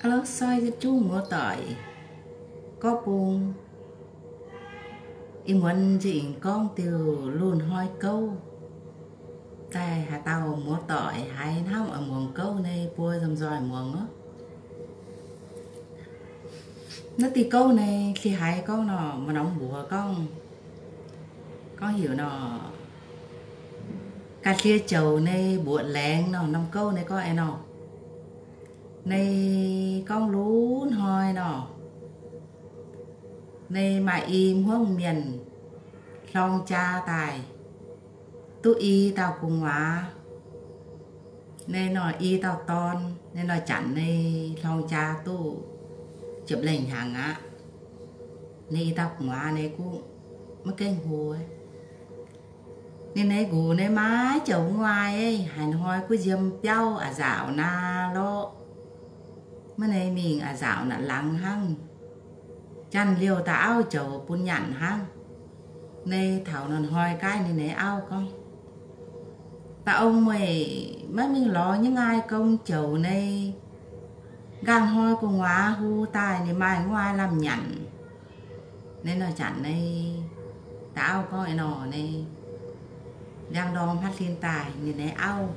Aa, soi yietc zungv muoz-doic gorqv bung. Ih muonz nziex gorngv diuh lungh hnoi gouv daaih haaix dauh muoz-doic haiz hnamv oix muangx gouv nyei buo nzomh nzoih muangx oc. Naaiv diuh gouv nyei se haiz gorngv nor, maaih norm mbuox gorngv, gorngv heuc nor, ga'hlie joux nyei mbuoqc laengz nor, norm gouv nyei gorngv aeqv nor, nyei gorngv lungh hnoi nor, nyei maaih i hmuangv mienh hlorng jaa daaih, duqv i dauh gu'nguaaz. Nyei nor i dauh dorn, nyei nor janc nyei hlorng jaa duqv ziepc lengh hnyangx aqv. Nyei i dauh gu'nguaaz nyei guv maiv gengh hlo. Ninh nyei nqox nyei maiv joux wuov nguaai, haaix hnoi guv nziem biauv a'nzauc naaiv lorqc. Maiv nyei mingh a'nzauc naaic laangz hnangv. Janx-liouh da'auv joux bun nyanc hnangv. Nyei taux nor hnoi gaav ninh nyei auv gorngv, Da'ong meih maiv mingh lorz nyei ngaai gong joux nyei, nqaang hnoi gu'nguaaz hu daaih ninh maaih nguaai lamh nyanc. Nyei nor janc nyei da'auv gorngv aeqv nor, nyei ndiangx-ndorm haav sin daaih ninh nyei auv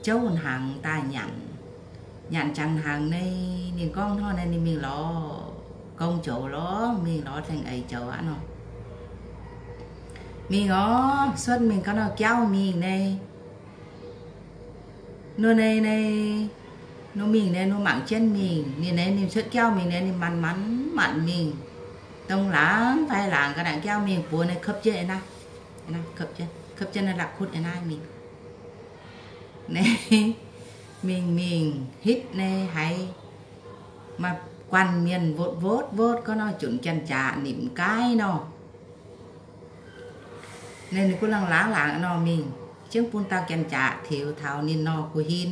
jouv hnaangx daaih nyanc. Nyanc jangx hnaangx nyei, ninh gorngv hnangv naaiv, ninh mingh lorz gong joux lorqc, mingh lorz tengx eix joux aqv nor. Mingh oc, cuotv mingh ga'naaiv jauv mingh nyei. Nor nyei, nyei, nor mingh nyei, nor mangc jienv mingh. Ninh nyei ninh cuotv jauv mingh nyei, ninh manc manc manc mingh, dongh laangz fai laangz ga'naaiv jauv mingh buoz nyei, kopv jienv naaiv, kopv jienv, kopv jienv naaiv la'kuotv naaiv mingh. Nyei mingh mingh hitv nyei haiz maaih guanh mienh wotv wotv wotv gorngv nor, junc janx-jaax nimc gaaix nor. Nyei ninh gunv laangz laangz nor mingh, jengv bun dauh janx-jaax tiux taux ninh nor gu'hin,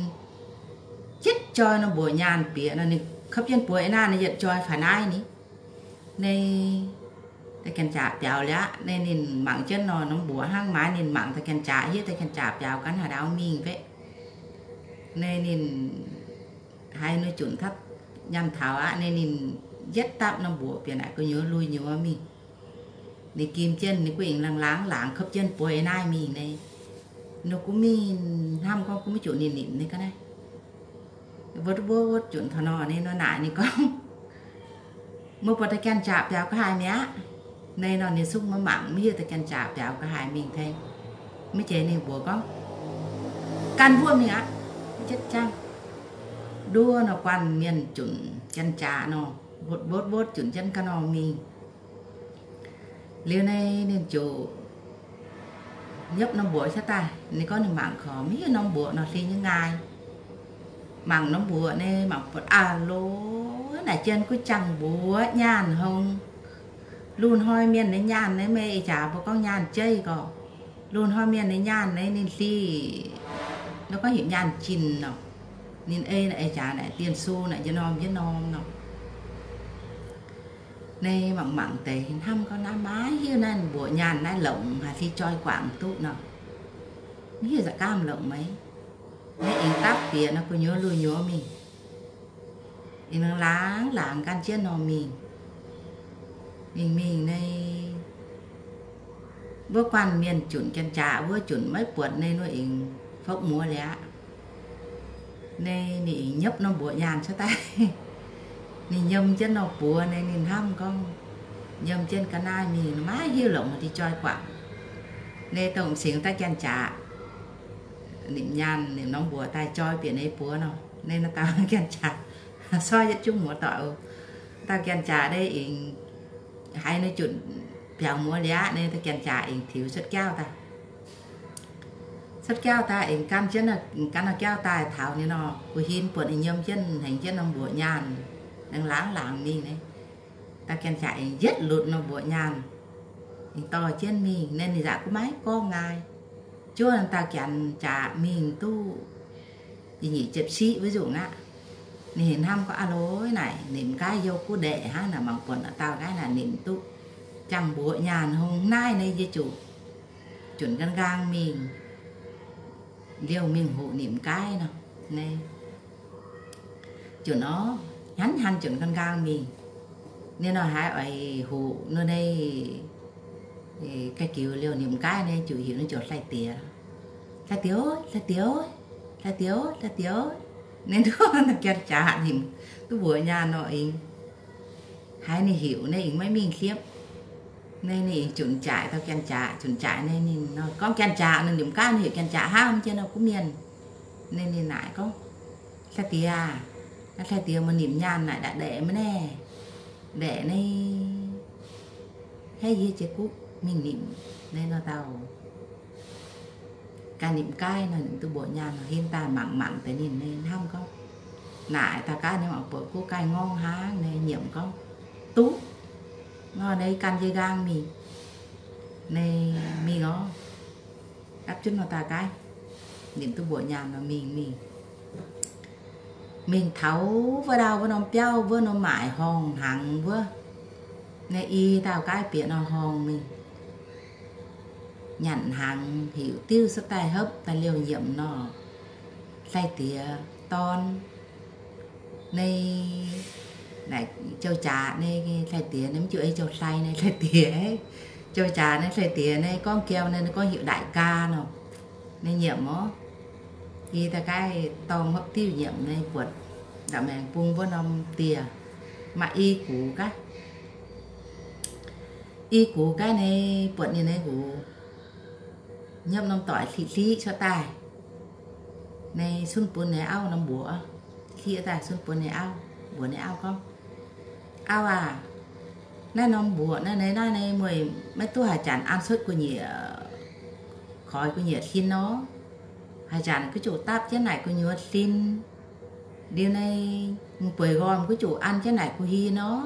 yietv joi norm mbuoqc nyaanh bieqc nor, ninh kopv jienv buoz naaiv, ninh yietv joi faaux naaiv ni. Nyei dauh janx-jaax biaux liuz aqv, nyei ninh mangc jienv nor norm mbuoqc hnangv, maaiz ninh mangc dauh janx-jaax, hiuv dauh janx-jaax biaux ganh haaix ndau mingh mbeqv. Nyei ninh haiz ninh junc taux nyaanh taux aqv, nyei ninh yietv dapv norm mbuoqc bieqc naaic gu'nyuoz lui nyuoz mingh. Ninh gim jienv, ninh gunv aengx laangz laangz laangz kopv jienv buoz naaiv mingh nyei. Ninh gunv mingh hnamv gorngv gunv maiv junc ninh nimc nyei ga'naaiv. Wuov wuov wuov junc taux nor, nyei nor naaic ninh gorngv, Meih buatc dauh janx-jaax biaux ga'haaix mi'aqv? Nyei nor ninh cungv maiv mangc, maiv hiuv dauh janx-jaax biaux ga'haaix mingh tengx. Maiv zeiz, ninh mbuox gorngv, Ganh mbuo mingh aqv. Maiv jienv jangv, nduov nor guanh mienh junc janx-jaax nor, wotv wotv wotv junc jienv ga'naaiv mingh. Liuz nyei ninh ziouc nyopv norm mbuoqc cuotv daaih. Ninh gorngv ninh mangc korc maiv hiuv norm mbuoqc nor se nyei ngaai. Mangc norm mbuoqc nyei, mangc buatc aav loz, naaic jienv gunv jangx mbuoqc nyaanh hngongx. Lungh hnoi mienh nyei nyaanh nyei, meih ih jaax mbuo gorngv nyaanh jeiv gorx. Lungh hnoi mienh nyei nyaanh nyei ninh se, nor gorngv heuc nyaanh jin nor. Ninh ei naaic ih jaax naaic dien su naaic njien-norm njien-norm nor. Nyei mangc mangc deix hnamv gorngv naaiv maiv hiuv naaiv mbuoqc nyaanh naaiv longc haaix se joi guangc duqv nor. Maiv hiuv za'gengh longc maiv. Naaiv aengx dapv bieqc nor gu'nyuoz lui nyuoz mingh. Aengx laangz laangz gan jienv nor mingh. Mingh mingh nyei, wuov guanh mienh junc janx-jaax wuov junc maiv buatc nyei, nor aengx fouv muoz liuz aqv. Nyei ninh aengx nyopv norm mbuoqc nyaanh cuotv daaih. Ninh nyiemc jienv norm buoz nyei, ninh hnamv gorngv, nyiemc jienv ga'naaiv mingh maiv hiuv longc haaix se joi guangc. Nyei dongh m'singx dauh janx-jaax nimc nyaanh, nimc norm mbuoqc daaih joi bieqc nyei buoz nor. Nyei nor dauh janx-jaax, sorry, yietc zungv muoz-doic oc. Dauh janx-jaax nyei aengx haiz ninh junc biaux muoz liuz aqv, nyei dauh janx-jaax aengx tiux cuotv jauv daaih. Cuotv jauv daaih aengx gan jienv, gan norm jauv daaih taux ninh nor, gu'hin buonc ninh nyiemc jienv, hnengx jienv norm mbuoqc nyaanh, aengx laangz laangz mingh nyei. Dauh janx-jaax aengx yietv lutc norm mbuoqc nyaanh, aengx dorh jienv mingh. Nyei ninh yaac gunv maiv gorngv ngaai. Juov dauh janx-jaax mingh duqv i nyic ziepc siqv wuov nzungh aqv. Ninh hnamv gorngv, aav loz, naaic nimc nqaaiv youh guv ndaeqc hnangv naaic, mangc buonc dauh nqaaiv naaic nimc duqv jangx mbuoqc nyaanh hngongx naaiv nyei, yie zuqc junc gan nqaang mingh, liouh mingh hoqc nimc nqaaiv nor. Nyei Junc orv, hnangv hnangv junc gan nqaang mingh. Ninh nor haiz oix hoqc nor, ninh ga'jiuc liouh nimc gaaih, ninh ziouc heuc ninh ziouc hlai diex, hlai diex, hlai diex, hlai diex, hlai diex. Ninh duqv gan jaax nimc duqv mbuoqc nyaanh nor, ih haiz ninh heuc, ninh maiv mingh siepv. Ninh, ninh junc jaaic dauh gan jaax, junc jaaic ninh, ninh gorngv gan jaax, ninh nimc gaaih ninh heuc gan jaax hnangv, mv jien nor gunv mienh. Ninh, ninh naaic gorngv, hlai diex, hlai diex, meih nimc nyaanh naaic ndaeqc maiv naaiv, ndaeqc naaiv, haiv yie jiex guv mingh nimc. Naaiv nor dauh ganh nimc gaaih nor, ninh duqv mbuoqc nyaanh nor, hinh daaih mangc mangc deix ninh, ninh hnamv gorngv, naaic dauh gaaih ninh mangc buatc guv ganh ngorngv hnangv, ninh nyiemc gorngv, duqv nor, ninh gan yie nqaang mingh. Ninh mingh orv, gapv jienv nor dauh gaaih nimc duqv mbuoqc nyaanh nor mingh, mingh, mingh taux wuov ndau wuov norm biauv wuov norm maaic horngh hnaangx wuov. Naaiv i dauh gaaih bieqc nor horngh mingh, nyanc hnaangx, heuc diuv cuotv daaih hopv daaih liouh nyiemc nor, hlai diex dorn, naaiv, naaic, jou jaax naaiv hlai diex, naaiv mv jiu ei jou hlai naaiv hlai diex, jou jaax naaiv hlai diex naaiv gorngv jauv naaiv, naaiv gorngv heuc ndaaic gaa nor. Naaiv nyiemc orv, i dauh gaaih dorng hopv diuv nyiemc naaiv buatc ndau maengx bung wuov norm dieh, maaih i gux gaav. I gux gaav naaiv buatc ninh naaiv nqox, nyiemv norm doic hlih hlih cuotv daaih. Naaiv cunv bun naaiv auv norm mbuoqc, hlieqv daaih cunv bun naaiv auv, mbuoqc naaiv auv gorngv, auv aah, naaiv norm mbuoqc naaiv, naaiv, naaiv, naaiv meih maiv duqv haaix zanc an cuotv gu'nyuoz, koix gu'nyuoz hlen nor? Haaix zanc guv zuqc dapv jienv naaic gu'nyuoz hlen. Liuz naaiv mingh bueix nqormh guv zuqc an jienv naaic gu'hi nor.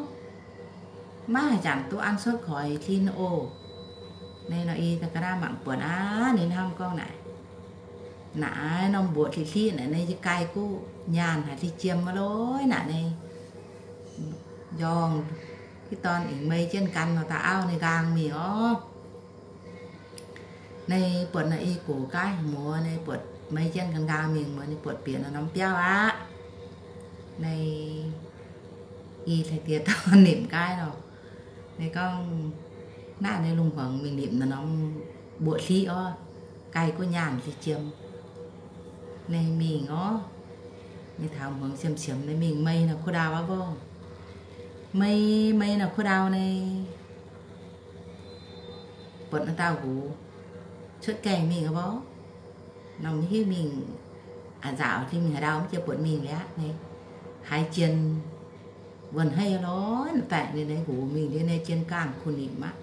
Maiv haaix zanc duqv an cuotv koix hlen oc. Naaiv nor i ga'naaiv mangc buonc aqv, ninh hnamv gorngv naaic, naaiv norm mbuoqc hlih hlih naaic, naaiv yie gai guv nyaanh haic, hlih jiem maiv lorz naaic. Naaiv njorngh hitv dorn aengx mei jienv gan nor dauh auv ninh nqaang mingh orv. Naaiv buatc nor i gux gaaih muoz, naaiv buatc mei jienv gan nqaang mingh muoz, ninh buatc bieqc nor norm biauv aqv. Naaiv i hlai diex dorn nimc gaaih nor, ninh gorngv, naaiv naaiv lungh hmuangx mingh nimc nor norm mbuoqc hlih orv, gai guv nyaanh hlih jiem. Naaiv mingh orv, mingh taux hmuangx siemx-siemx naaiv mingh mei nor kuv ndau aqv mborqv. Mei, mei nor kuv ndau naaiv buatc naaiv dauh nqox cuotv gaengh mingh aqv mborqv. Norm maiv hiuv mingh, a'nzauc mingh haaix ndau mv jiex buatc mingh liuz aqv. Naaiv haiz jien wuonh haiv lorz daaih, naaiv nqox mingh liuz naaiv jien gaangh kuh nimc aqv.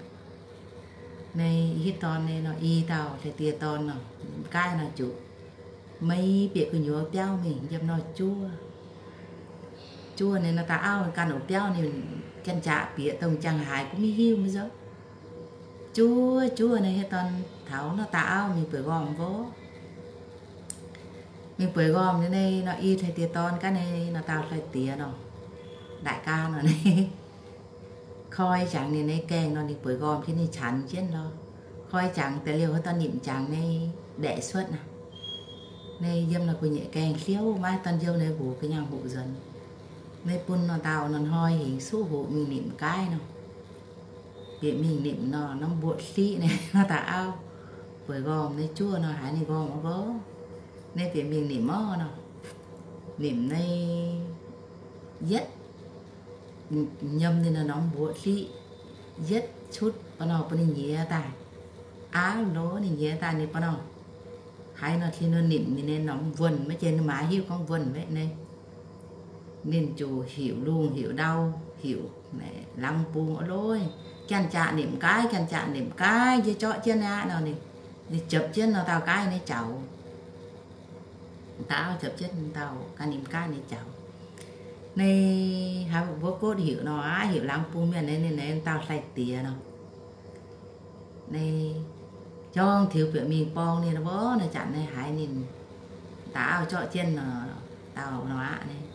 Naaiv hitv dorn naaiv nor i dauh hlai diex dorn nor, gaaih nor zuqc mei bieqc gu'nyuoz biauv mingh yiem nor juov. Juov naaiv nor dauh auv ganh oc biauv ninh janx-jaax bieqc dongh jangx haaix gunv maiv hiuv maiv zorqv. Juov, juov naaiv hitv dorn taux nor dauh auv mingh bueix nqormh mborqv. Mingh bueix nqormh naaiv nor i hlai diex dorn gaav naaiv nor dauh hlai diex nor, ndaaic gaa nor naaiv koi jangx ninh naaiv gaengh nor ninh bueix nqormh jienv ninh canx jienv lorqc. Koi jangx daaih liouh haaix dorn nimc jangx naaiv ndaeqc cuotv naaiv. Naaiv yiem nor gu'nyuoz gaengh hliouv maiv dorn youh naaiv nqox ga'nyangh hoqc nzuonx. Naaiv bun nor dauh nor hnoi hingx suqv hoqc mingh nimc gaaih nor. Bieqc mingh nimc nor norm mbuoqc hliqv naaiv nor dauh auv bueix nqormh naaiv juov nor haiz ninh nqormh mborqv. Naaiv bieqc mingh nimc orv nor, nimc naaiv yietv, yiem ninh nor norm mbuoqc hliqv yietv cutv ba'nor bun ninh nyiex daaih. Aav lorz ninh nyiex daaih ninh ba'nor haiz nor tin nor nimc ninh naaiv norm wuonh maiv jiex ninh maaiz hiuv gorngv wuonh maiv naaiv. Ninh ziouc heuc lungh heuc ndau, heuc laangz bung, ov lorz, janx-jaax nimc gaaih, janx-jaax nimc gaaih, yie zorqv jienv aqv nor ninh, ninh ziepc jienv nor dauh gaaih naaiv jaux. Dauh auv ziepc jienv dauh gaaih nimc gaaih naaiv jaux. Naaiv haaix mbuo gotv heuc nor aqv, heuc laangz bung mienh naaiv, ninh naaiv dauh hlai diex nor. Naaiv jorng tiux bieqc mingh borng ninh mborqv naaiv zanc naaiv haiz ninh dauh auv zorqv jienv nor, dauh nor aqv naaiv.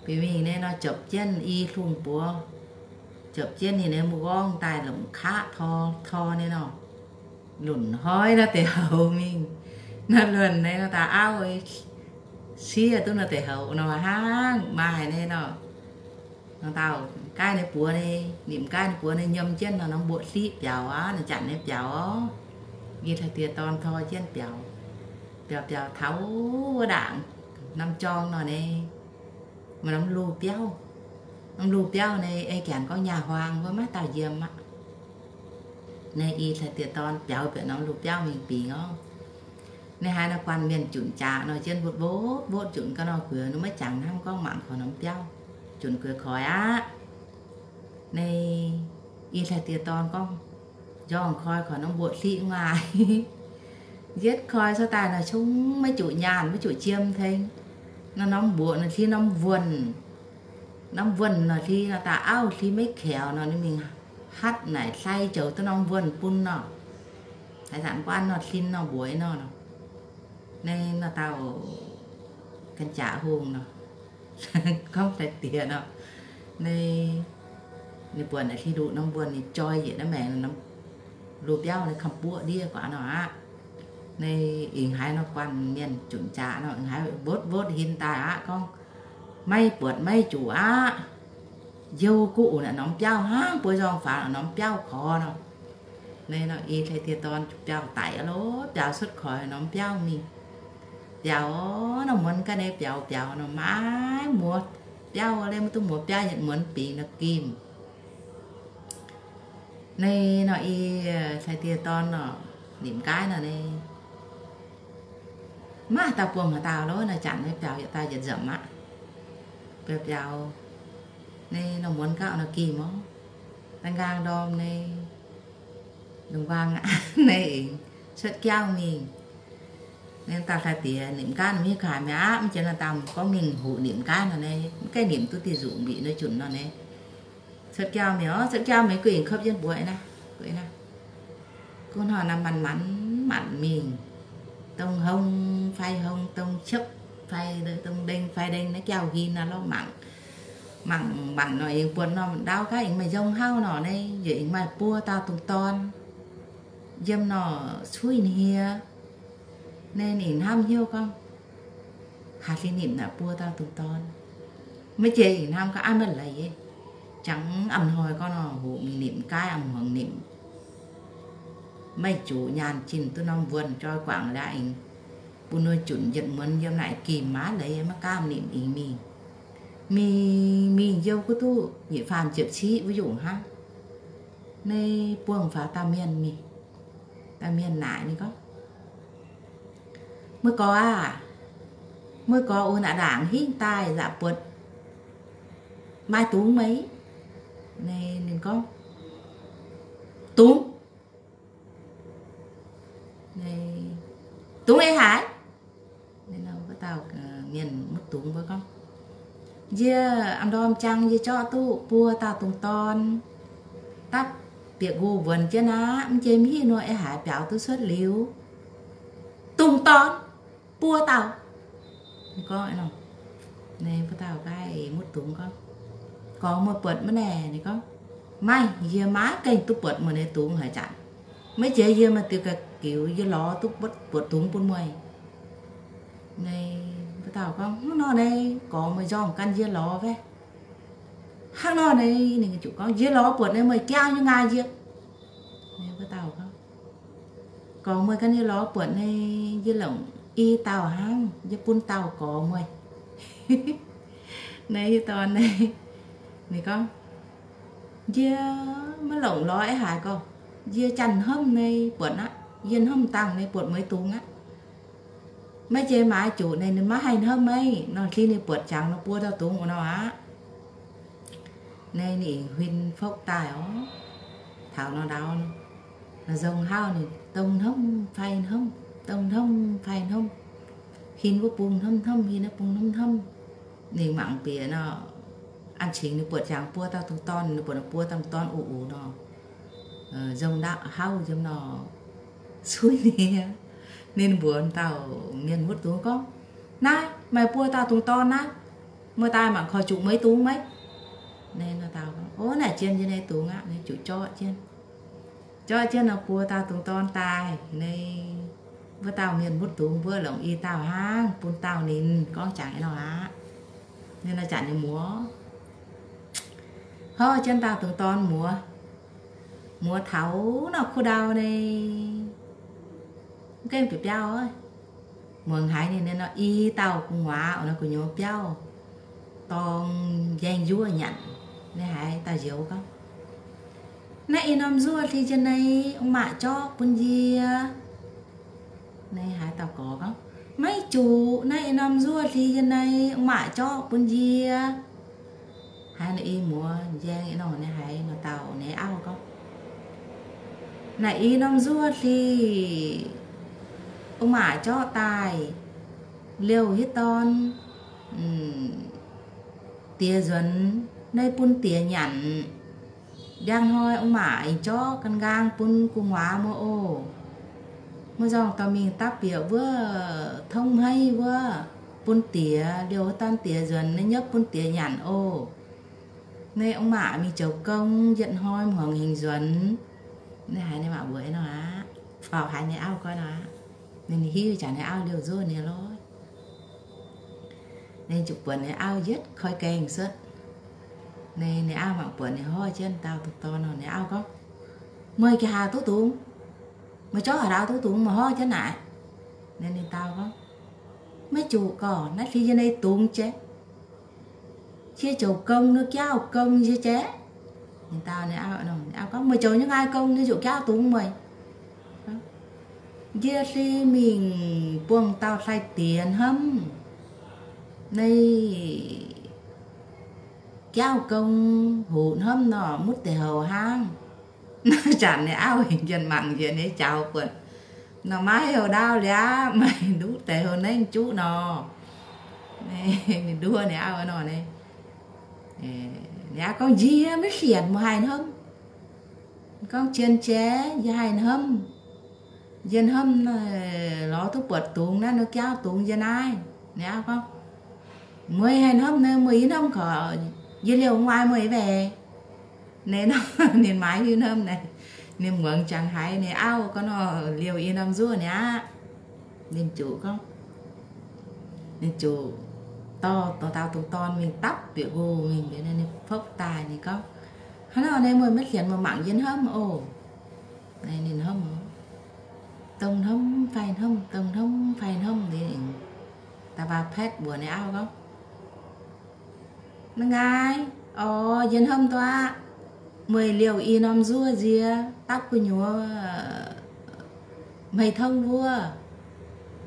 Bieqc mingh naaiv nor ziepc jienv i hlungh buoz, ziepc jienv ninh naaiv mbuo gorngv daaih lomc kaqv tor tor naaiv nor, lunc hnoi naaiv deix houx mingh. Naaiv luonh naaiv nor dauh auv siev duqv nor deix houx nor hnangv maaih nyei nor. Nor dauh gaaih nyei buoz nyei, nimc gaaih nyei buoz nyei nyiemc jienv nor norm mbuoqc hliqv biaux aqv, nor janc nyei biaux, yie caux die dorn tor jienv biaux, biaux biaux taux wuov ndaangc norm jorng nor nyei, maaih norm luh biauv. Norm luh biauv nyei ei janx gorngv nyaah huaang wuov maiv dauh yiem aqv. Nyei i caux die dorn biaux bieqc norm luh biauv mingh bingx orv. Nyei haaix nor guanh mienh junc jaax nor jienv mbotv mbotv junc ga'nor gueix, ninh maiv jangx hnangv gorngv mangc koi norm biauv, junc gueix koi aqv. Nyei i caux die dorn gorngv, njorngh koi koi norm mbuoqc hliqv maaih. Yietv koi cuotv daaih nor cungv maiv zuqc nyaanh maiv zuqc jiem tengx. Nor norm mbuoqc nor hli norm wuonh, norm wuonh nor hli nor daaih auv hli maiv kaux nor ninh mingh hatv naaic hlai joux duqv norm wuonh bun nor. Haaix zanc guanh nor hli nor mbuoqc nor. Nyei nor dauh ganh jaax hungh nor gorngv daaih diex nor, nyei ninh buatc naaic hli luqc norm wuonh ninh joi yietc naaiv maengx luh biauv nyei kamv-buoqv ndiev guaax nor aqv. Nyei ih haiz nor guanh mienh junc jaax nor ih haiz mbotv mbotv hin daaih aqv gorngv, maiv buatc maiv zuqc aqv. Youh guv naaic norm biauv hnangv buo nzorng faaux norm biauv korv nor. Nyei nor i caux die dorn biaux daic aqv lorqc, biaux cuotv koi norm biauv mingh. Biaux nor muonz ga'naaiv biaux biaux nor maiv muoz biauv, maiv duqv muoz biauv yietc muonz bingx nor gimh. Nyei nor i caux die dorn nor, nimc gaaiv nor nyei, maaih dauh buangh haaix dauh lorqc, naaiv janc nyei biaux yietc dauh yietc nzamc aqv. Biaux biaux nyei nor muonz gauh nor gimh orv, da'nqaang ndorm nyei, lungh nquang aqv nyei, cuotv jauv mingh. Nyei dauh caux diex nimc gaaiv nor mv hiuv haaix mi'aqv, mv jiex nor dauh gorngv mingh hoqc nimc gaaiv nor nyei, mv gaengh nimc duqv diuh nzunc mbic nor junc nor nyei. Cuotv jauv mingh orv, cuotv jauv mingh gu'nguaaic kouv jienv mbuox naaiv, gu'nguaaic naaiv, gunv hnoi naaiv manc-manc mingh, dongh hong fai hong, dongh ciepv fai dongh ndeng fai ndeng naaiv jauv hin naaiv lorqc mangc. Mangc mangc nor aengx buatc nor ndau gaax aengx maaih nzong hauv nor nyei, yaac aengx maaih buo dauh dungz dorn yiem nor cuiv hniev. Nyei ninh hnamv hnyouv gorngv, haaix liuz nimc naaic buo dauh dungz dorn? Maiv jiex ih hnamv gorngv, aav, maiv leiz, jangx a'hnoi gorngv nor hoqc mingh nimc gaaiv, a'hmuangx nimc maiv zuqc nyaanh zinh duqv norm wuonh joi guangc liuz aengx bun wuov junc yietc muonz yiem naaic gimh maah, leiz maiv gaamv nimc ih mingh. Mingh mingh youh gunv duqv nyic faam ziepc ciqv wuov nyungc hnangv. Nyei buangh faaux dauh mienh mingh. Dauh mienh naaic ninh gorngv, muoz-gorx aah, muoz-gorx, oix naaic ndaangc hingv daaih nzapc buatc maaih dungz meih? Ninh gorngv, dungz. Dungz eix haaix? Wuov dauh mienh mutv dungz mbuo gorngv, yie a'ndorm jang yie zorqv duqv buo dauh dungz dorn dapv bieqc nqox wuonx jienv aqv. Mv jiex mv hiuv nor eix haaix biaux duqv cuotv liuz dungz dorn buo dauh. Gorngv, wuov dauh mutv dungz gorngv, gorx, meih buatc maiv naaic? Ninh gorngv, maiv, yie maiv gaengh duqv buatc meih nyei dungz haaix zanc. Maiv jiex yie maaih diuh ga'giux yie lorz duqv buatc dungz bun meih. Wuov dauh gorngv, hnangv nor nyei, gorx, meih nzorng gan yie lorz fai? Hnangv nor nyei, ninh ziouc gorngv, yie lorz buatc nyei, meih jangx nyei ngaa yie. Gorx, meih gan yie lorz buatc nyei, yie longc i dauh hnangv, yie bun dauh gorx meih. Nyei dorn nyei, ninh gorngv, yie maiv longc lorz eix haaix gorx. Yie janx-hnomv nyei buatc aqv, yie hnomv dangh nyei buatc meih dungz aqv. Maiv jiex maaiz zuqc ninh, ninh maiv haih hnomv meih nor, cingx ninh buatc jangx nor buo dauh dungz wuov nor aqv. Nyei ninh huin fouv daaih orv, taux nor ndau, nzong hauv ninh dongh hnomv fai hnomv, dongh hnomv fai hnomv, hin wuov bung hnomv hnomv, hin wuov bung hnomv hnomv. Ninh mangc bieqc nor, an cingx ninh buatc jangx buo dauh dungz dorn, ninh buatc buo dauh dungz dorn uv uv nor, nzong ndau hauv yiem nor, cuiv ninh. Ninh mbuox dauh mienh mutv dungz gorngv, naaiv maaih buo dauh dungz dorn naaiv, meih daaih mangc koi zuqc meih dungz maiv? Naaiv dauh, o, naaic jien yie nyei dungz aqv. Naaiv ziouc zorqv jienv, zorqv jienv nor buo dauh dungz dorn daaih. Naaiv Wuov dauh mienh mbuov dungz mbuo longc i dauh hnangv, bun dauh ninh gorngv jangx nor aqv. Ninh nor janc ninh muoz, horv jienv dauh dungz dorn muoz, muoz taux nor kuv ndau nyei, mv gaengh bieqc biauv, muangx haiz ninh nor i dauh gu'nguaaz oc, nor gu'nyuoz biauv dorng njeng njuov nyanc. Ninh haiz dauh njoux gorngv, naaiv i norm nzuov hli jien nyei ong-maac jorqv bun yie. Ninh haiz dauh gorx gorngv, maiv zuqc, naaiv i norm nzuov hli jien nyei ong-maac jorqv bun yie. Haiz nor i muoz njeng nor, ninh haiz nor dauh ninh auv gorngv, naaiv i norm nzuov hli ong-maac jorqv daaih liouh hitv dorn diex nzuonx, naaiv bun diex nyanc. Ndiangx-hnoi ong-maac aengx jorqv gan nqaang bun gu'nguaaz muoz oc. Muoz nzorng dorh mingh dapv bieqc wuov tongv hmeiv wuov bun diex, liouh hitv dorn diex nzuonx, naaiv nyopv bun diex nyanc oc. Naaiv ong-maac mingh zoux gong, yietc hnoi hmuangx hingx nzuonx. Naaiv haiz ninh maa mbuox nor aqv. Faaux haiz ninh auv gorngv nor aqv. Ninh hiuv jangx ninh auv liouh nzuov ninh lorqc. Ninh ziouc buatc ninh auv yietv koi gaengh cuotv. Ninh, ninh auv mangc buatc ninh horv jienv dauh dungz dorn nor, ninh auv gorngv, meih nqa'haav duqv dungz? Meih zorqv haaix dauh duqv dungz meih horv jienv naaic? Ninh, ninh dau gorngv, maiv zuqc gorx, naaiv hli yie nyei dungz jiex. Cie ziouc gong, nu jauv gong yie jiex. Ninh dau ninh auv, ninh auv gorngv, meih zoux nyei nqaai gong, ninh ziouc jauv dungz meih. Yie hli mingh buangh dauh hlai diex hnamv, naaiv jauv gong hoqc hnamv nor, mutv deix houc hnangv. Zanc ninh auv njien mangc njiec nyei jaux buonc nor, maiv heuc ndau liuz aqv, maaih nduqv deix houc nengv juqv nor. Ninh nduov ninh auv nor, ninh auv gorngv, njiec maiv sienx, meih haih hnamv. Gorngv, jien jiex, yie haih hnamv. Yie hnamv lorz duqv buatc dungz naaiv, nu jauv dungz yie naaiv. Ninh auv gorngv, meih haih hnamv nor, meih yie hnamv korc, yie liouh mv waaic meih mbaeqc. Ninh, ninh maaiz hiuv hnamv naaic, ninh muangx jangx haiz ninh auv gorngv nor, liouh i norm nzuov ninh aqv. Ninh ziouc gorngv, ninh ziouc dorh, dorh dauh dungz dorn mingh dapv bieqc hungh mingh liuz, ninh fopv daaih ninh gorngv, hnangv nor naaiv, meih maiv sienx meih mangc yie hnamv oc. Ninh hnamv, dongh hnamv fai hnamv, dongh hnamv fai hnamv liuz, da'faanh paetv mbuox ninh auv gorngv, maiv nqaai, orc, yie hnamv duqv aqv. Meih liouh i norm nzuov nziex dapv gu'nyuoz hmei tongv wuov.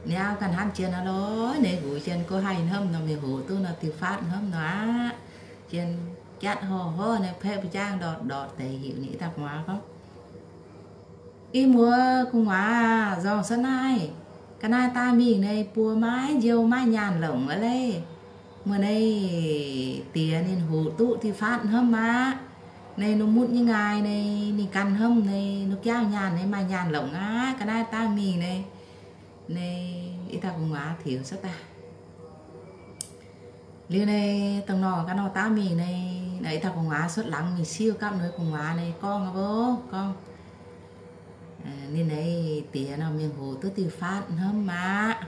Ninh auv ganh hnamv jien nor lorqc, ninh huc jien gorngv haih hnamv nor, mingh hoqc duqv nor, diuh faatv hnamv nor aqv. Jien jatv horh horh, ninh paetv mbuo jaang ndortv ndortv deix, heuc ninh i dauh gu'nguaaz gorngv, i muoz gu'nguaaz, nzorng cuotv naaiv, ga'naaiv daaih mingh naaic buo maiv njiou maiv nyaanh longc aqv leiz. Meih naaiv diex ninh hoqc duqv diuh faatv hnamv aqv. Naaiv nu mutv nyei nqaai naaiv, ninh ganh hnamv naaiv, nu jauv nyaanh naaiv maaih nyaanh longc aqv. Ga'naaiv daaih mingh naaiv, naaiv i dauh gu'nguaaz tiux cuotv daaih. Liuz naaiv dongh nor ga'nor daav mingh naaiv, naaiv i dauh gu'nguaaz cuotv laangz mingh siuv gapv nor, gu'nguaaz naaiv gorngv aqv, gorngv, ninh naaiv diex nor mingh hoqc duqv diuh faatv hnamv aqv.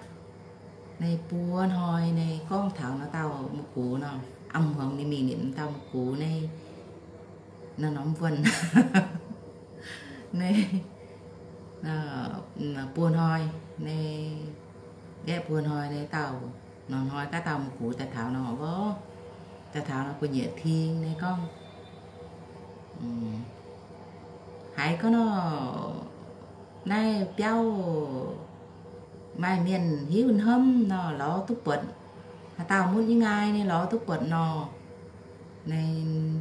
Naaiv buo hnoi naaiv gorngv taux nor dauh mv gux nor, am hmuangx ninh mingh nitv dauh mv gux naaiv, nor norm wuonh naaiv, buo hnoi naaiv, gaeqv buo hnoi naaiv dauh, nor hnoi gaav dauh mv gux daaih taux nor, daaih taux nor gu'nyiec ting naaiv gorngv, haiz gorngv nor, naaiv biauv maaih mienh hiuv hnamv nor, lorz duqv buatc. Haaix dauh mutv nyei nqaai naaiv lorz duqv buatc nor. Ninh,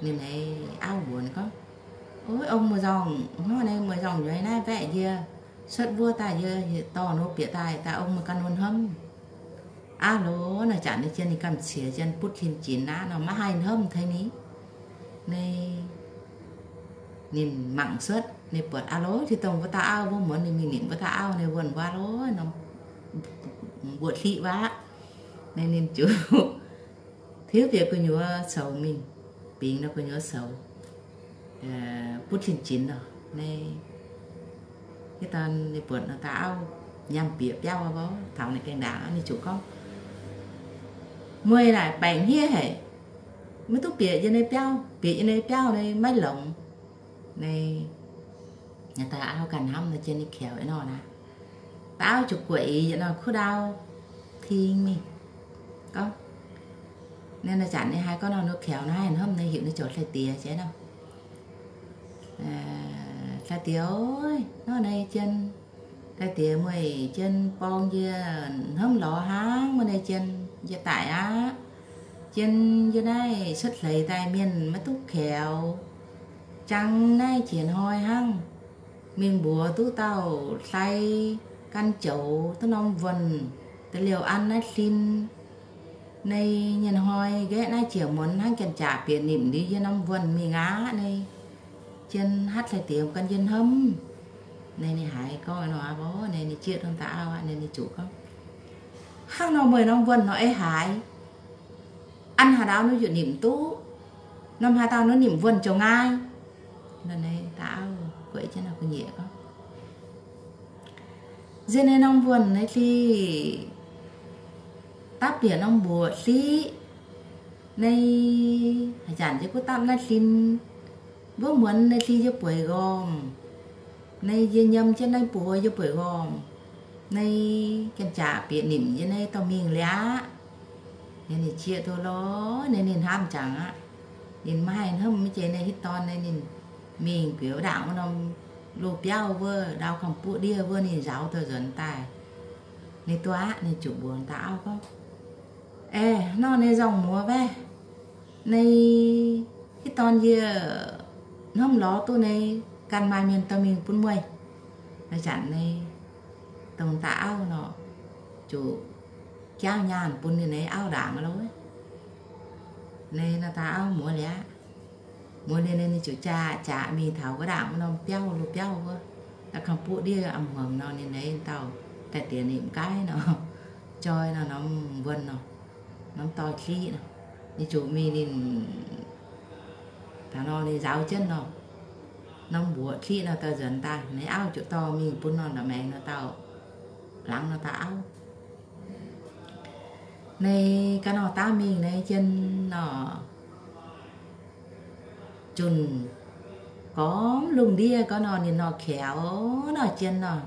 ninh nyei auv mbuox ninh gorngv, ov, ong muoz-nzorng, hnangv naaiv muoz-nzorng nzueic naaiv mbaeqc yie, cuotv wuov daaih yie dorh nor bieqc daaih, daaih ong meih ganh nor hnamv. Aav loz, naaiv zanc ninh jien ninh gamh qiex jien butv tin-jinx aqv nor, maiv haih hnamv tengx ninh. Naaiv ninh mangc cuotv, ninh buatc aav loz, tin-dongh wuov dauh auv wuov muonz ninh mingh nitv wuov dauh auv, ninh wuonh wuov loz nor, mbuoqc hliqv wuov. Naaiv ninh ziouc tiuv bieqc gu'nyuoz coux mingh, bingx nor gu'nyuoz coux butv tin-jinx nor. Naaiv, naaiv daan ninh buatc nor dauh auv, nyaanh bieqc biauv aqv. Taux ninh gaengh ndaangc ninh ziouc gorngv, Meih naaic baengc hniev haic, maiv duqv bieqc yie nyei biauv. Bieqc yie nyei biauv nyei maiv longx. Naaiv da'auv ganh hnamv nor, jien ninh kaux nor naaic, da'auv ziouc gueic yietc norm kuv ndau ting mingh gorngv, Naaiv zanc ninh haiz gorngv nor, ninh kaux naaiv hnamv, ninh heuc ninh zoux hlei diex jiex nor. Hlei diex, nor naaiv jien, hlei diex, mueiz jien borng yie hnamv lorz hnangv, mueiz naaiv jien yie daic aqv. Jien yie naaiv cuotv hleix daaih mienh maiv duqv kaux, jangx naaiv jiex hnoi hnangv. Mingh mbuox duqv dauh hlai gan joux duqv norm wuonh, da'liouh an naaiv hlin. Naaiv nyei hnoi nqaeqv naaiv jiex muonz hnangv, janx-jaac bieqc nimc liuz yie norm wuonh mingh aqv. Naaiv jien hatv hlei diex gan yie hnamv. Naaiv ninh haiz gorngv nor aqv, naaiv ninh zieqv dongh da'auv aqv. Naaiv ninh ziouc gorngv, Hnangv nor meih norm wuonh nor ei haaix? An haaix dauh nor yaac nimc duqv. Norm haaix dauh nor nimc wuonh zoux nqaai. Da'auv gueic jienv nor, gu'nyuoz gorngv, Nziex naaiv norm wuonh naaiv hlih, dapv bieqc norm mbuoqc hliqv. Naaiv haaix zanc yie gunv dapv naaiv hlin, mbuov muonz naaiv hlih yie bueix nqorngv. Naaiv yie nyiemc jienv naaiv buoz yie bueix nqorngv. Naaiv janx-jaac bieqc nimc yie naaiv dorh mingh liuz aqv. Naaiv ninh zieqv duqv lorz, naaiv ninh hnamv jangx aqv. Ninh maiv haih hnamv mv jiex naaiv hitv dorn naaiv ninh mingh guiex wuov ndaangc wuov norm loz-biauv wuov, ndau kamx buoqv ndiev wuov, ninh nzauz dorh nzuonx daaih. Naaiv duqv aqv, ninh ziouc mbuox da'auv gorngv, Aeqv, nor naaiv nzorng muoz waeqv, naaiv hitv dorn yie hnamv lorz duqv naaiv ganh maaih mienh dorh mingh bun mueiz. Naaiv zanc naaiv dongh da'auv nor, ziouc jaauv nyaanh bun ninh naaiv auv ndaangc loh. Naaiv nor da'auv muoz liuz aqv. Muoz liuz naaiv ninh ziouc jaa jaax mingh taux wuov ndaangc wuov norm biauv, loz-biauv wuov, kamx buoqv ndiev a'hmuangx nor, ninh naaiv dauh daaih diex nimc gaaix nor, joi nor norm wuonh nor, norm dorh hliqv nor, ninh ziouc mingh ninh taux nor ninh nzauz jienv nor, norm mbuoqc hliqv nor dorh nzuonx daaih, naaiv auv ziouc dorh mingh bun nor nda'maengx nor dauh laangz nor dauh auv. Naaiv ga'nor daav mingh naaiv jien nor, junc gormx lungh ndiev ga'nor ninh nor kaux nor jien nor,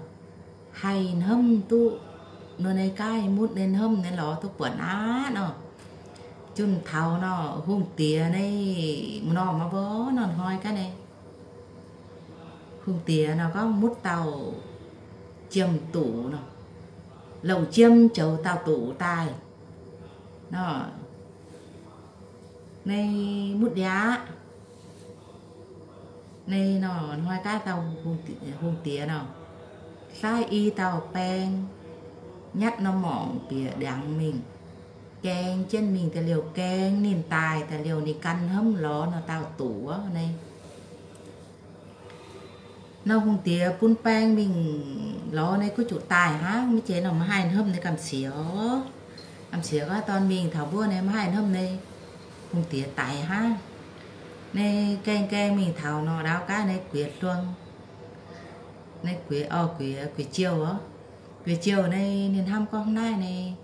haih hnamv duqv nor naaiv gaaih mutv naaiv hnamv naaiv lorz duqv buonc aqv nor. Junc taux nor hungh diex naaiv m'normh maiv mborqv nor hnoi gaav naaiv, hungh diex nor gorngv mutv dauh jiem duqv nor, longc jiem joux dauh duqv daaih nor, naaiv mutv liuz aqv. Naaiv nor hnoi gaav dauh hungh diex nor, saaiv i dauh baeng nyatv norm morngc bieqc ndiangx mingh, gaeng jienv mingh da'liouh gaeng ninh daaih da'liouh ninh gan hnamv lorz nor dauh duqv naaiv. Nor hungh diex bun baeng mingh lorz naaiv gunv zuqc daaih hnangv, maiv zeiz nor maiv haih hnamv naaiv gamh siex. Gamh siex gorngv dorn mingh taux mbuov naaiv maiv haih hnamv naaiv, hungh diex daic hnangv. Naaiv gaeng gaeng mingh taux nor ndaauv gaav naaiv guiex hluong, naaiv guiex, orv, guiex, guiex jiouh oc. Guiex jiouh naaiv ninh hnamv gorngv naaiv naaiv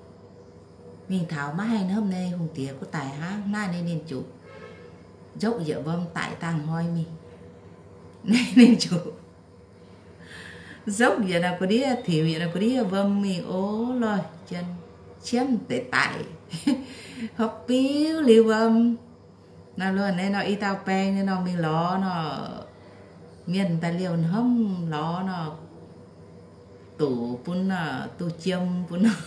mingh taux maiv haih hnamv naaiv hungh diex gunv daic hnangv. Naaiv naaiv ninh zuqc nzopv yietc wuom daic dangh hnoi mingh. Naaiv ninh zuqc nzopv yietc norm gu'ndiev, tiux yietc norm gu'ndiev wuom mingh, o lorh jien, ciemv deix daic, hopv biuv liuz wuom. Naaiv luonh naaiv nor i dauh baeng naaiv nor mingh lorz nor, mienh da'liouh hnamv lorz nor, duqv bun nor, duqv jiem bun nor,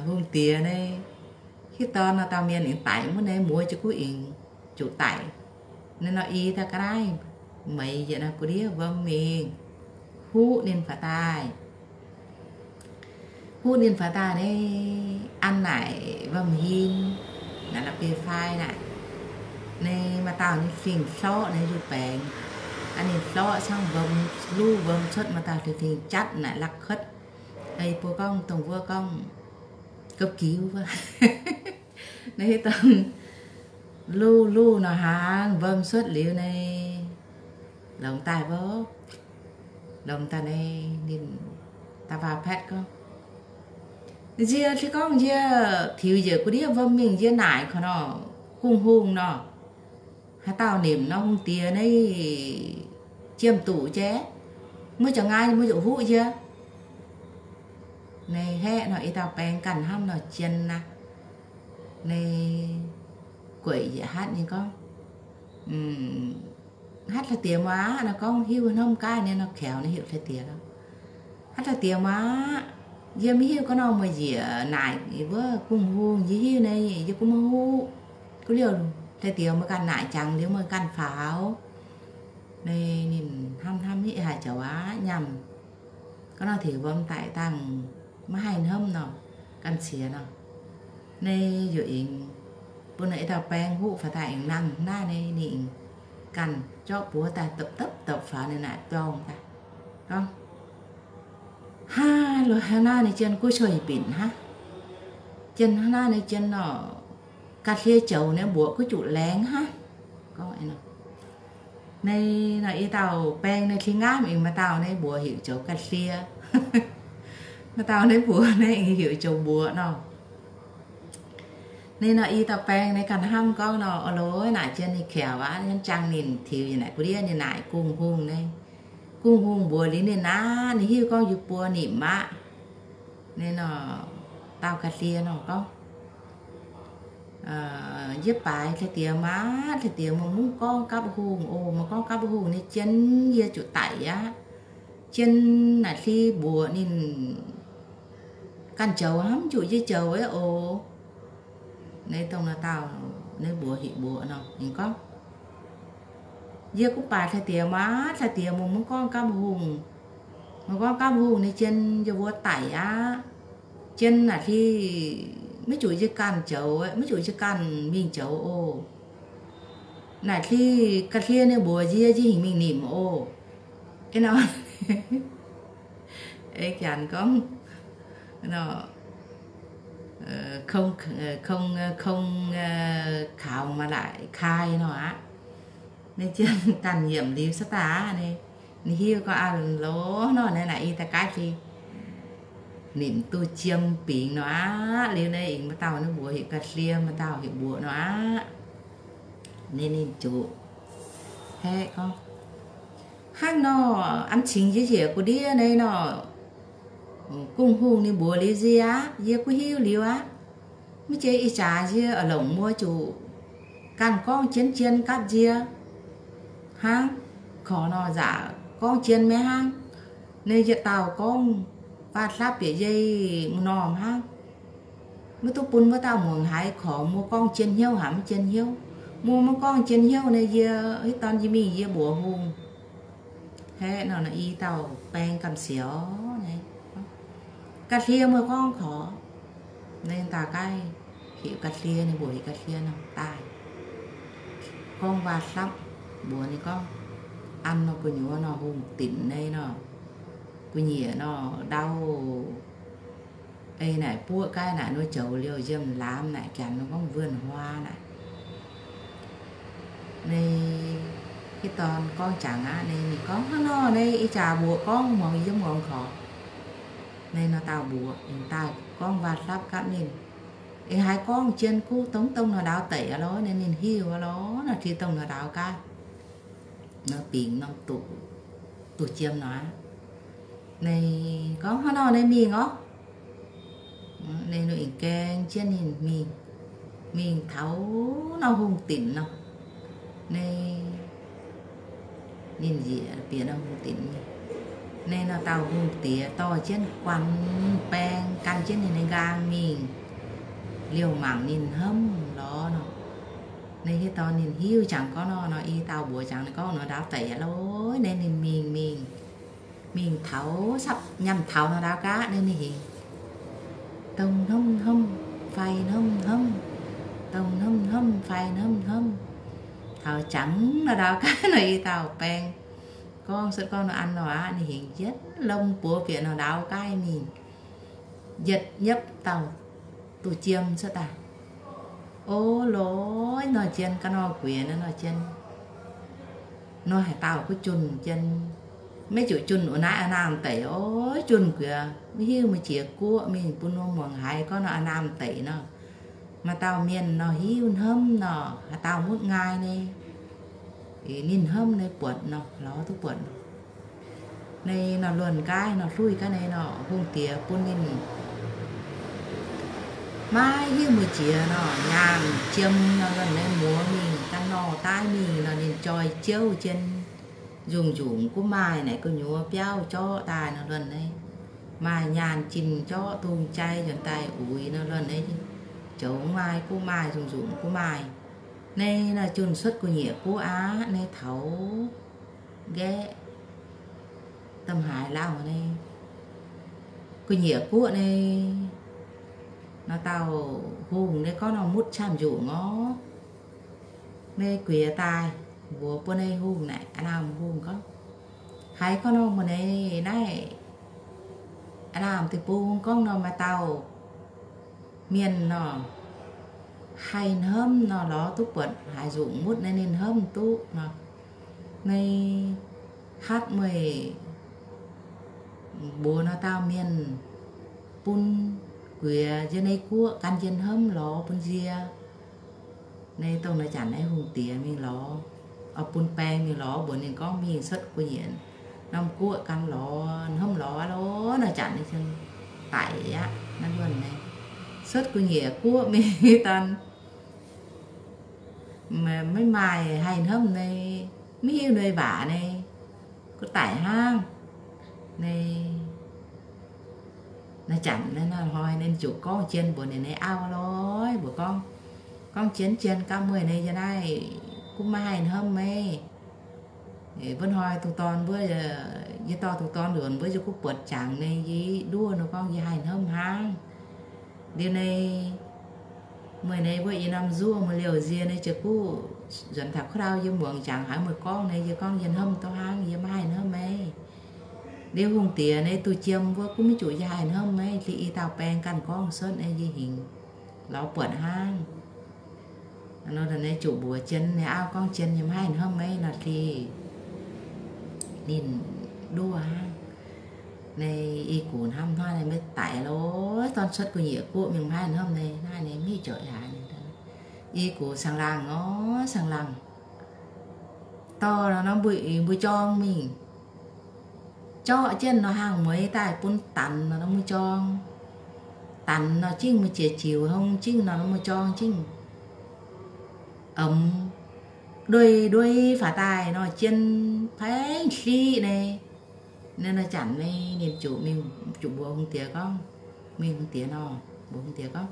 hungh diex naaiv hitv dorn nor dauh mienh aengx daic, muov naaiv muoz jiez guv aengx zuqc daic. Naaiv nor i dauh ga'naaiv meix yietc norm gu'ndiev wuom mingh huv ninh faaux daaih. Huv ninh faaux daaih naaiv an naaic wuom-hing, naaic la'bieiv-fai naaic. Naaiv maaih dauh ninh fingx hlorqv naaiv njuih baengx. An ninh hlorqv cangv wuom, luv wuom cuotv, maaih dauh fingx-fingx jatv naaic la'kuotv. Ei buo gorngv dongh wuov gorngv gouv giuv wuov. Naaiv hitv dorn luv luv nor hnaangx wuom cuotv liuz naaiv longx daaih wuov. Longx daaih naaiv ninh Da'faanh Patv gorngv, Nzie se gorngv nzie tiux njiec gu'ndiev wuom mingh nzie naaic kaux nor, Gungh Hungh nor, haaix dauh nimc nor hungh diex naaiv jiem duqv jiex, mbuo ziouc nqaai, mbuo ziouc huqv nzie. Naaiv haeqv nor i dauh baeng ganh hnamv nor jien aqv. Naaiv gueic njiec hatv ninh gorngv, hatv da'diex muoz aqv nor gorngv hiuv hnomv gaaih naaiv nor kaux naaiv heuc da'diex lorqc. Hatv da'diex muoz aqv, yie maiv hiuv gorngv nor meih njiec naaic wuov Gungh Hungh, yie hiuv naaiv yie gunv maiv huqv. Gunv liouh da'diex meih ganh naaic jangx liuz meih ganh faaux. Naaiv ninh hnamv hnamv hiuv haaix joux aqv nyaanh gorngv nor tiux wuom daaih dangh maiv haih hnamv nor, ganh ciex nor. Naaiv yaac aengx bun naaiv i dauh baeng huqv faaux daaih aengx nangh naaiv, naaiv ninh ganh zorqv buoz daaih dopv dopv dopv faaux ninh naaic dorngh daaih gorngv, Haa, loz hnangv naaiv nyei jien guv sou binc hnangv. Jien hnangv naaiv nyei jien nor, ga'hlie joux naaiv mbuoqc guv juqc laengz hnangv. Gorngv naaiv nor i dauh baeng naaiv tengx nqaamv aengx maaih dauh naaiv mbuoqc heuc joux ga'hlie. Maaih dauh naaiv mbuoqc naaiv aengx heuc joux mbuoqc nor. Naaiv nor i dauh baeng naaiv ganh hnamv gorngv nor, O lorz, naaic jien ninh kaux aqv, jangx ninh tiux yaac naaic gu'ndiev ninh naaic Gungh Hungh naaiv. Gungh Hungh mbuox liuz ninh aqv, ninh hiuv gorngv yie buo nimc aqv. Naaiv nor dauh ga'hlie nor gorngv, Yie baaix da'diex maah, da'diex meih mv gorngv gapv hungh oc. Meih gorngv gapv hungh nyei jien yie zuqc daic aqv. Jien naaic hli mbuoqc ninh ganh joux hnamv, mv zuqc yie joux oc. Naaiv dongh nor dauh naaiv mbuox heuc mbuoqc nor ninh gorngv, Yie gunv baaix da'diex maah, da'diex meih mv gorngv gapv hungh. Meih gorngv gapv hungh nyei jien yie mbuo daic aqv. Jien naaic hli maiv zuqc yie ganh joux, maiv zuqc yie ganh mingh joux oc. Naaic hli ga'hlie ninh mbuox yie, yie hingh mingh nimc oc. Eix nor, eix janx gorngv, คง คง เขามาลายคาย nor aqv. Ninh zien ganh nyiemc liuz cuotv daaih aqv. Ninh hiuv gorngv, Aa, loz nor naaiv naaic i daaih gaav hli nimc duqv jiem bingx nor aqv. Liuz naaiv aengx maaih dauh naaiv mbuox heuc ga'hlie, maaih dauh heuc mbuoqc nor aqv. Naaiv ninh zuqc haeqv gorngv, Hnangv nor, an cingx njiec njiec gu'ndiev naaiv nor, Gungh Hungh ninh mbuox liuz nzie aqv, yie gunv hiuv liuz aqv. Maiv zeiz ih zanc nzie oix longc muoz zuqc ganh gorngv jien jien gapv nzie hnangv. Korc nor nzaqc gorngv jien maiv hnangv. Naaiv yietc dauh gorngv waac-hlapv bieqc yie m'normh hnangv. Maiv duqv bun wuov dauh muangx haiz korc muoz gorngv jien hnyouv haic maiv jien hnyouv. Muoz maiv gorngv jien hnyouv naaiv yie hitv dorn yie mingh yie mbuox hungh. Haeqv nor, i dauh baeng gamh siouc naaiv, ga'hlie muoz gorngv korc. Naaiv dauh gaav heuc ga'hlie, ninh mbuox heuc ga'hlie nor daaih gorngv waac-hlapv mbuox ninh gorngv, An nor gu'nyuoz nor hungh dinc naaiv nor, gu'nyiec nor ndau ei naaic buoqv gaav naaic nor joux liouh nziemh laamz naaic janx nor gorngv wuonh huaa naaic. Naaiv hitv dorn gorngv jangx aqv. Naaiv ninh gorngv, Hnangv nor naaiv ih jaax mbuoqc gorngv muangx yie mv muangx korc. Naaiv nor dauh mbuoqc aengx daaih gorngv waac-hlapv gapv ninh. Aengx haiz gorngv jien kuv dongh dongh nor ndaaux deic aqv lorqc. Naaiv ninh hiuv aqv lorqc, nor ti dongh nor ndaaux gaav nor bingx norm duqv, duqv jiem nor aqv. Naaiv gorngv, Hnangv nor naaiv mingh orv. Naaiv ninh aengx gaeng jienv ninh mingh, mingh taux nor hungh dinc nor. Naaiv ninh njiec bieqc nor hungh dinc mingh. Naaiv nor dauh hungh diex dorh jienv guanh baeng gan jienv ninh nyei nqaang mingh liouh mangc ninh hnamv lorz nor. Naaiv hitv dorn ninh hiuv jangx gorngv nor, nor i dauh mbuox jangx ninh gorngv nor ndaaux daic aqv lorqc. Naaiv ninh mingh mingh mingh taux sapv nyaanh taux nor ndaaux gaav naaiv ninh hingx dongh hnamv hnamv, fai hnamv hnamv, dongh hnamv hnamv, fai hnamv hnamv. Taux jangx nor ndaaux gaav nor i dauh baeng gorngv cuotv gorngv nor an nor aqv, ninh hingx yietv lomh buoz bieqc nor ndaaux gaav mingh. Yietc nyepv dauh duqv jiem cuotv daaih. O lorz, nor jien ga'nor guiex naaiv nor jien, nor haaix dauh kuv junh jien. Maiv zuqc junh wuov naaiv a'naamh deic oc. Junh guiex maiv hiuv meih jiex guoqv mingh bun wuom muangx haiz gorngv nor a'naamh deic nor. Maaih dauh mienh nor hiuv hnamv nor, haaix dauh mutv nqaai nyei, ninh hnamv nyei buatc nor, lorz duqv buatc nor. Nyei nor luonh nqaai nor hluih gaax nyei nor, hungh diex bun ninh maiv hiuv meih jiex nor, nyaanh jiem nor luonh nyei muoz mingh ganh nor daaih mingh nor, ninh joi jiouv jien nzungh nzungh guv maaih naaic gu'nyuoz biauv jorqv daaih nor luonh nyei. Maaih nyaanh jin jorqv dungz jai nzuonx daaih uix nor luonh nyei. Joux maaih guv maaih nzungh nzungh guv maaih. Nyei nor junh cuotv gu'nyieqc guoqv aqv nyei taux nqaeqv domh haaix lauh nyei. Gu'nyieqc guoqv nyei nor dauh hungh nyei gorngv nor mutv qamv nzungh orv. Nyei guiex daaih mbuox bun nyei hungh naaic, a'naamh hungh gorngv, haiz gorngv nor meih nyei naaiv a'naamh deic-bung gorngv nor maaih dauh mienh nor haih hnamv nor lorz duqv buatc haaix nzungh mutv nyei ninh hnamv duqv nor. Nyei hatv meih mbuox nor dauh mienh bun guiex yie nyei guoqv gan yie hnamv lorz bun yie. Nyei dongh naaiv janx naaiv hungh diex mingh lorz, oix bun baeng mingh lorz mbuox ninh gorngv mingh cuotv gu'nyieqc norm guoqv gan lorz hnamv lorz aqv lorz. Naaiv janx nyei daic aqv naaiv luonh nyei. Cuotv gu'nyieqc guoqv mingh daan maiv maaih haih hnamv nyei, maiv hiuv nyei waac nyei, guv daic hnangv. Nyei naaiv janx naaiv hnoi ninh ziouc gorngv jien mbuox ninh nyei auv lorz mbuox gorngv, gorngv jien jien gauh mueiz nyei yie naaiv guv maiv haih hnamv meih. Wuov hnoi dungx dorn mbuo, yie dorh dungx dorn nzuonx mbuo yie guv buatc jangx nyei yie nduov nor gorngv yie haih hnamv hnangv. Liuz nyei mueiz nyei mbuo i norm nzuov mueiz liouh nzie nyei ziouc guv nzuonx taux kuv ndau yie muangx jangx haiz mueiz gorngv nyei yie gorngv yie hnamv duqv hnangv, yie maiv haih hnamv meih. Liuz hungh diex nyei duqv jiem mbuo guv maiv zuqc yie haih hnamv meih, liuz i dauh baeng ganh gorngv cuotv nyei yie hingx lorz buatc hnangv. Nor nyei zuqc mbuox jien nyei auv gorngv jien yie maiv haih hnamv meih nor liuz ninh nduov hnangv. Nyei i gux hnamv hnoi nyei maiv daic lorz dorn cuotv gu'nyieqc guoqv mingh maiv haih hnamv nyei, naaiv nyei maiv jauv yaac nyei. I gux caangh laangh orv caangh laangh dorh nor mbuo, mbuo jorng mingh jorqv jienv nor hnangv mueiz daaih bun danx nor mbuo jorng. Danx nor jingv mbuo jiex jiux hong jingv nor mbuo jorng jingv. Omx nduei nduei faaux daaih nor jien paengv hliqv nyei. Naaiv janx nyei ninh zuqc mingh zuqc mbuox hungh diex gorngv, mingh hungh diex nor, mbuox hungh diex gorngv,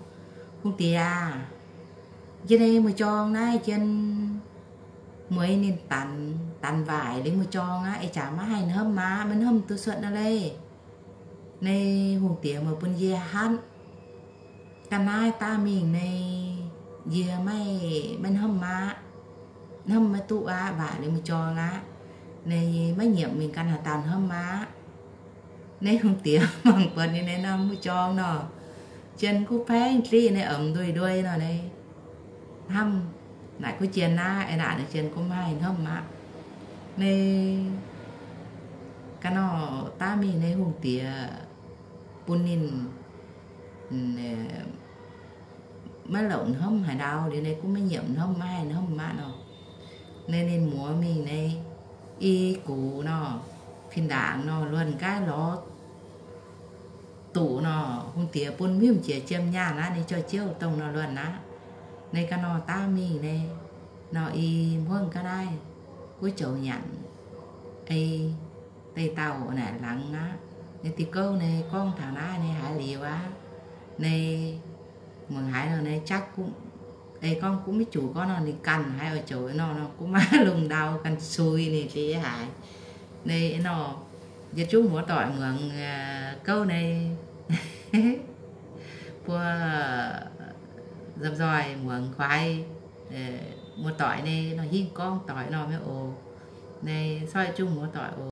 hungh diex aac, jien nyei mbuo jorng naaiv jien mueiz ninh danx, danx waaic liuz mbuo jorng aqv, ih jaax maiv haih hnamv maah, maiv hnamv duqv cuotv naaiv leiz. Nyei hungh diex meih bun yie hatv ganh naaiv daav mingh nyei, yie maiv, maiv hnamv maah, hnamv maiv duqv aqv, waaic liuz mbuo jorng aqv. Nyei maiv nyiemc mingh ganh haaix dauh hnamv maah. Nyei hungh diex mangc buatc ninh nyei norm mbuo jorng nor, jien kuv paengv hliqv nyei, omx nduei nduei nor nyei. Hnamv naaic kuv jien naaiv, ih naaic nyei jien kuv maiv haih hnamv aqv. Nyei ga'nor daav mingh nyei hungh diex bun ninh maiv longc hnamv haaix ndau liuz nyei, kuv maiv nyiemc hnamv, maiv haih hnamv aqv nor. Nyei ninh muoz mingh nyei, i gux nor, fin-ndaangc nor, luonh nqaiv lorz duqv nor, hungh diex bun mbiuv jiex jiem nyaanh aqv, nyei jauv-jiouv dongh nor luonh aqv. Nyei ga'nor daav mingh nyei, nor i hmuangv ga'naaiv guv joux nyanc, ei deix dauh naaic laangz aqv. Nyei diuh gouv nyei gorngv taux naaiv nyei haiz liuz aqv. Nyei muangx haiz nor nyei jaqv, ei gorngv kuv maiv zuqc gorngv nor ninh ganh haiz oix zoux nor, nor kuv maiv lungh ndau ganh sui ninh diex haiz. Nyei nor, yietc zungv muoz-doic muangx gouv nyei, mbuo nzomh nzoih muangx kuaix muoz-doic nyei nor hingv gorngv doic nor maiv oc. Nyei corc yietc zungv muoz-doic oc.